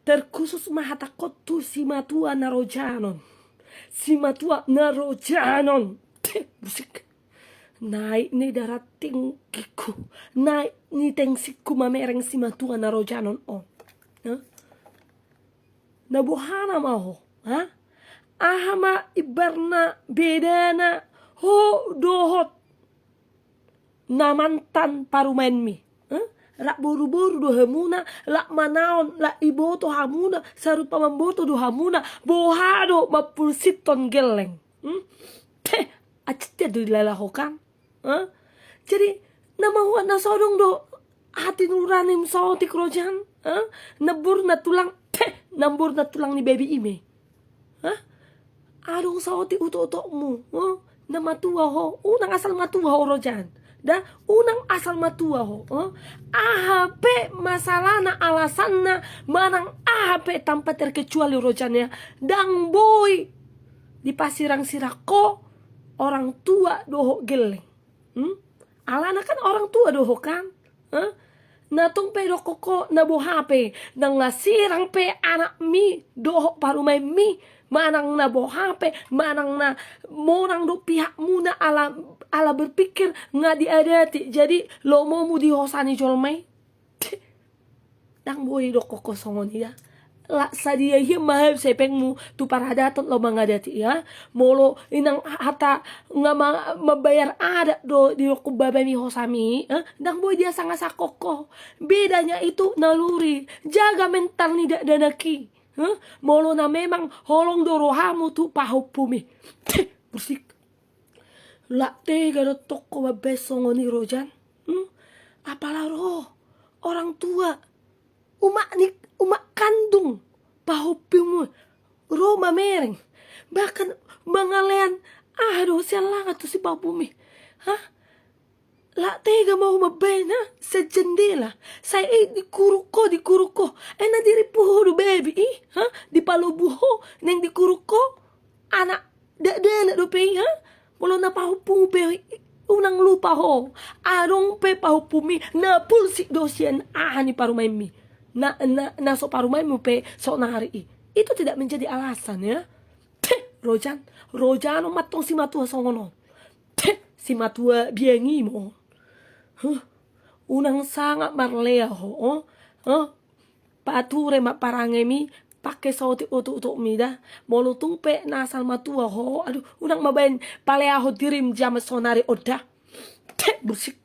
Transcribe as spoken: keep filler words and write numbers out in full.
Terkhusus ma hatangkon tu simatua na rojanon. Simatua na rojanon. Teh, musik. Naik ni darah tinggiku. Naik ni tengsiku mamereng simatua na rojanon on. Hah? Na boha nama ho? Hah? Aha ma ibarna bedana ho dohot na mantan parumaenmi? Hah? Lak boruboru do hamuna, lak manaon, lak iboto hamuna, sarupa mamboto do hamuna, boha do mampulsithon gelleng? Hmm? Teh, acit do dilala ho kan? Hah? Jadi, na mahuat na so adong do hati nuranimu saotik rojan? Hah? Nambur na tulang, teh, nambur na tulang ni babi i ma i. Hah? Adong saotik utok-utokmu, hah? Na matua ho, unang asal matua ho rojan. Da, unang asal matua ho, hah? Aha pe masalahna, alasanna, manang aha pe tanpa terkecuali rojan ya, ndang boi dipasirang-sirang ho orang tua dohot gelleng. Hmm? Alana kan orang tua do ho kan? Hah? Na tung pe dokkon ho na boha pe, nang na sirang pe anakmi dohot parumaenmi, manang na boha pe, manang na monang do pihakmuna ala, ala berpikir nga diadati, jadi lomomu dihosani jolma i. Ndang boi dokkon ho songon i da. Lak sadia hian ma hepengmu tu paradaton laho mangadati, ya. Molo inang hata nga ma-, mambayar adat do didokkon babami hosami, eh? Ndang boi diasang-asangkon ho. Bedanya itu naluri, jaga mental ni dakdanak i, eh? Molo na memang holong do rohamu tu pahompumi. Teh, bersik. Lak tega do tong ho mambaen songon i rojan. Hmm? Apala ro orang tua, umak ni, umak kandung pahompumu ro mamereng, bahkan mangalean aha do sian langa tu si pahompumi. Hah? Lak tega ma ho mambaen, ha? Sian jendela. Sai i dikuruk ho, dikuruk ho. Eh, na dirimpu ho do babi i, ha? Dipalobu ho, naeng dikuruk ho. Anak dakdanak dope i, ha? Molo na pahompumu pe, unang lupa ho. Adong pe pahompumi na pulsik do sian aha ni parumaenmi, na, na, na so parumaenmu pe saonari i, itu tidak menjadi alasan, ya. Teh, rojan, rojan on mantong simatua songon on. Teh, simatua biang i ma on. Huh. Unang sangap marlea ho, oh. Huh. Pature ma parangemi, pangke saotik utok-utokmi da. Molo tung pe na asal matua ho, aduh, unang mambaen paleahon dirim jaman saonari on da. Teh, bersik.